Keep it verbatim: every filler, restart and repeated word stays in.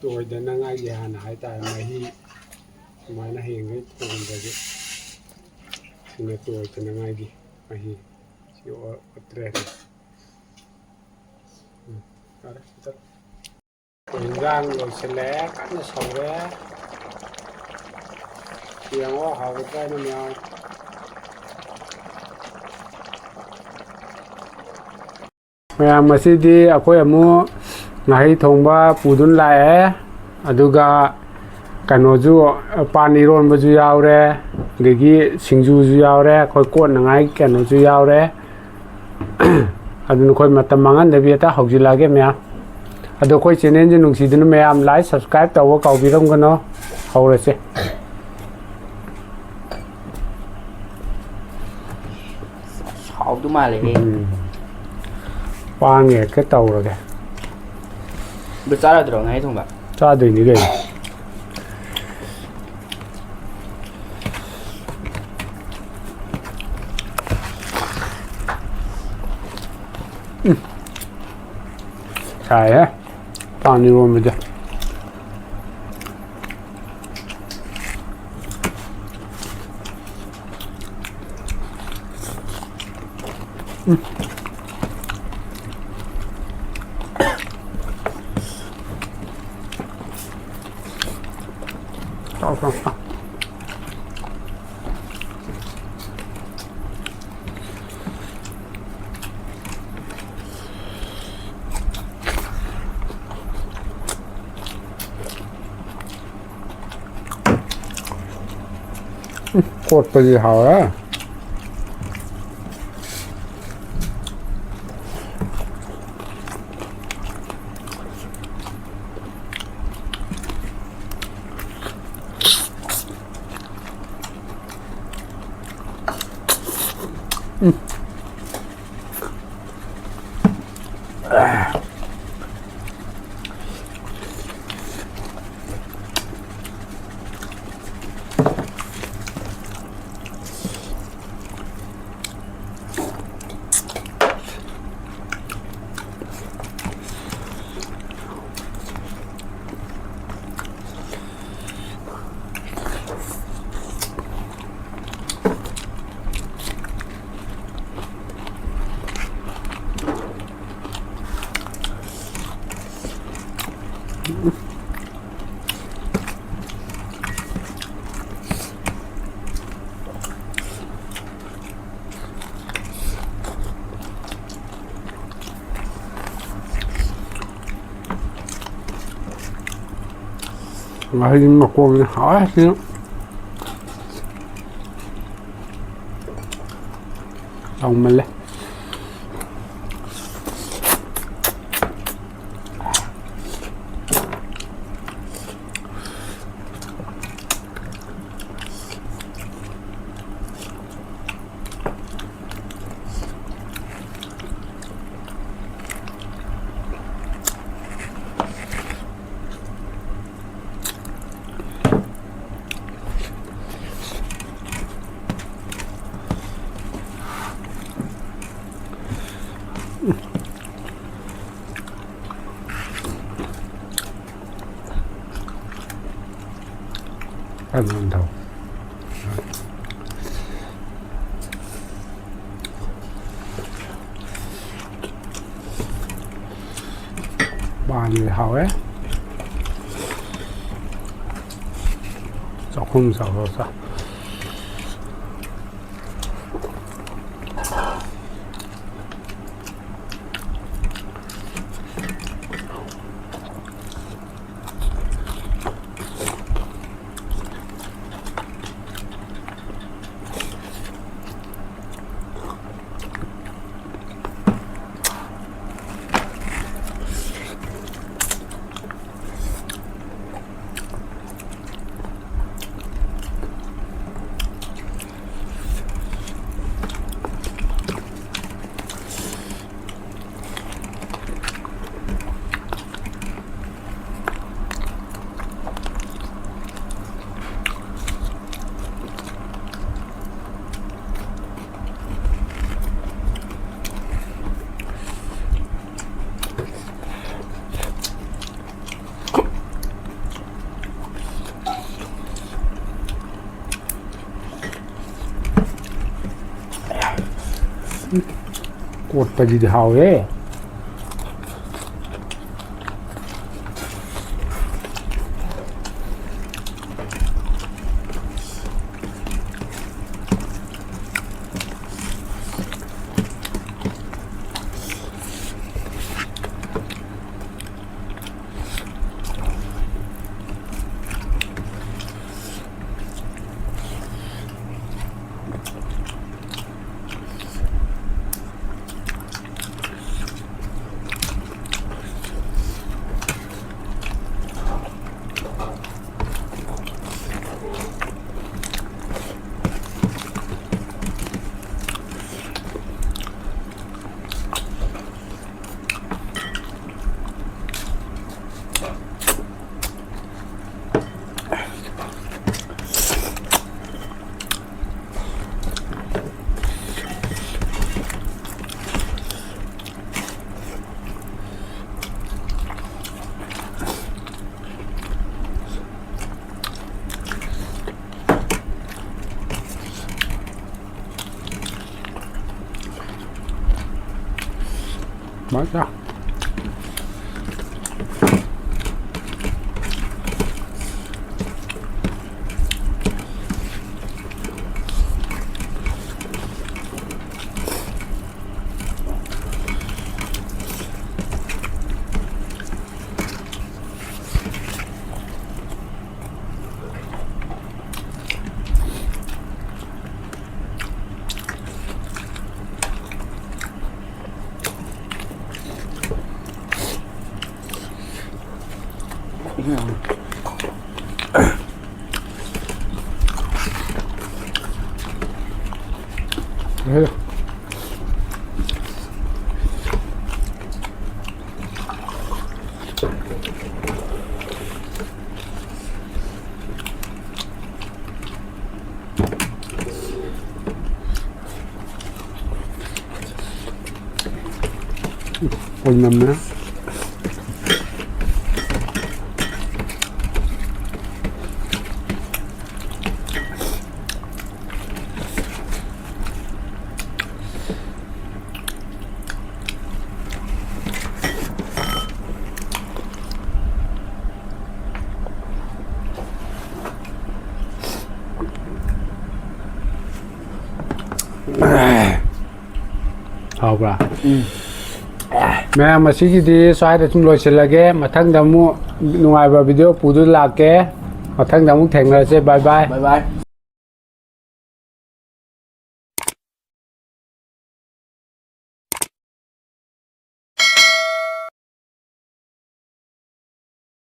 ꯇꯣꯏꯗꯅꯉꯥꯏꯒꯤ ꯍꯥꯟꯅ ꯍꯥꯏꯇꯥꯔꯦ, ꯃꯍꯤ ꯁꯨꯃꯥꯏꯅ ꯍꯌꯦꯡꯈꯩ ꯊꯣꯡꯕꯗꯤ ꯁꯤꯅ ꯇꯣꯏꯗꯅꯉꯥꯏꯒꯤ ꯃꯍꯤ ꯁꯤ ꯑꯣ-, ꯑꯣꯠꯇ꯭ꯔꯦ꯫ ꯎꯝ, ꯐꯔꯦ, ꯁꯤꯗ ꯑꯩꯈꯣꯏ ꯏꯟꯖꯥꯡ ꯂꯣꯏꯁꯤꯜꯂꯛꯑꯦ, ꯀꯟꯅ ꯁꯧꯔꯦ꯫ ꯌꯦꯡꯉꯣ, ꯍꯥꯎꯒꯗ꯭ꯔꯥ ꯍꯥꯏꯅ ꯃꯌꯥꯝ꯫ ꯃꯌꯥꯝ, ꯉꯁꯤꯗꯤ ꯑꯩꯈꯣꯏ ꯑꯃꯨꯛ ꯉꯥꯍꯩ ꯊꯣꯡꯕ ꯄꯨꯗꯨꯅ ꯂꯥꯛꯑꯦ꯫ ꯑꯗꯨꯒ ꯀꯩꯅꯣꯁꯨ, ꯄꯥꯟ ꯏꯔꯣꯟꯕꯁꯨ ꯌꯥꯎꯔꯦ, ꯑꯗꯒꯤ ꯁꯤꯡꯖꯨꯁꯨ ꯌꯥꯎꯔꯦ, ꯑꯩꯈꯣꯏ ꯀꯣꯠꯅꯉꯥꯏ ꯀꯩꯅꯣꯁꯨ ꯌꯥꯎꯔꯦ꯫ ꯑꯗꯨ ꯅꯈꯣꯏ ꯃꯇꯝ ꯃꯥꯡꯍꯟꯗꯕꯤ ꯍꯦꯛꯇ ꯍꯧꯖꯤꯜꯂꯛꯑꯒꯦ ꯃꯌꯥꯝ꯫ ꯑꯗꯣ ꯑꯩꯈꯣꯏ channelꯁꯦ ꯅꯨꯡꯁꯤꯗꯨꯅ ꯃꯌꯥꯝ like, subscribe ꯇꯧꯕ ꯀꯥꯎꯕꯤꯔꯝꯒꯅꯣ꯫ ꯍꯧꯔꯁꯦ꯫ ꯍꯥꯎꯗꯧ ꯃꯥꯜꯂꯦꯍꯦ꯫ ꯎꯝ꯫ ꯄꯥꯡꯉꯦ ꯍꯦꯛꯇ ꯇꯧꯔꯒꯦ꯫ ꯑꯗꯨ ꯆꯥꯔꯣꯏꯗ꯭ꯔꯣ ꯉꯥꯍꯩ ꯊꯣꯡꯕ? ꯆꯥꯗꯣꯏꯅꯤ ꯀꯩꯅꯣ꯫ ꯎꯝ꯫ ꯁꯥꯏꯍꯦ꯫ ꯄꯥꯟ ꯏꯔꯣꯟꯕꯁꯦ꯫ ꯎꯝ꯫ ꯆꯥꯎ, ꯆꯥꯎ, ꯆꯥꯎ꯫ ꯎꯝ, ꯀꯣꯠꯄꯗꯤ ꯍꯥꯎꯔꯦ꯫ ꯎꯝ꯫ ꯉꯥꯍꯩ ꯃꯀꯣꯛꯅꯤ ꯍꯥꯎꯋꯦ ꯁꯤꯅ꯫ ꯍꯥꯎꯃꯜꯂꯦ꯫ ꯐꯖꯅ ꯇꯧ꯫ ꯄꯥꯟꯁꯦ ꯍꯥꯎꯋꯦ꯫ ꯆꯥꯛꯈꯨꯝ ꯆꯥꯎꯔ ꯆꯥ꯫ ꯀꯣꯠꯄꯁꯤꯗꯤ ꯍꯥꯎꯋꯦ꯫ ꯑꯣꯏꯅꯝꯃꯦ꯫ ꯍꯥꯎꯕ꯭ꯔꯥ? ꯃꯌꯥꯝ, ꯉꯁꯤꯒꯤꯗꯤ ꯁ꯭ꯋꯥꯏꯗ ꯁꯨꯝ ꯂꯣꯏꯁꯤꯜꯂꯒꯦ꯫ ꯃꯊꯪꯗ ꯑꯃꯨꯛ ꯅꯨꯡꯉꯥꯏꯕ ꯚꯤꯗꯤꯑꯣ ꯄꯨꯗꯨꯅ ꯂꯥꯛꯀꯦ꯫ ꯃꯊꯪꯗ ꯑꯃꯨꯛ ꯊꯦꯡꯅꯔꯁꯦ꯫ ꯕꯥꯏ ꯕꯥꯏ꯫ ꯕꯥꯏ ꯕꯥꯏ꯫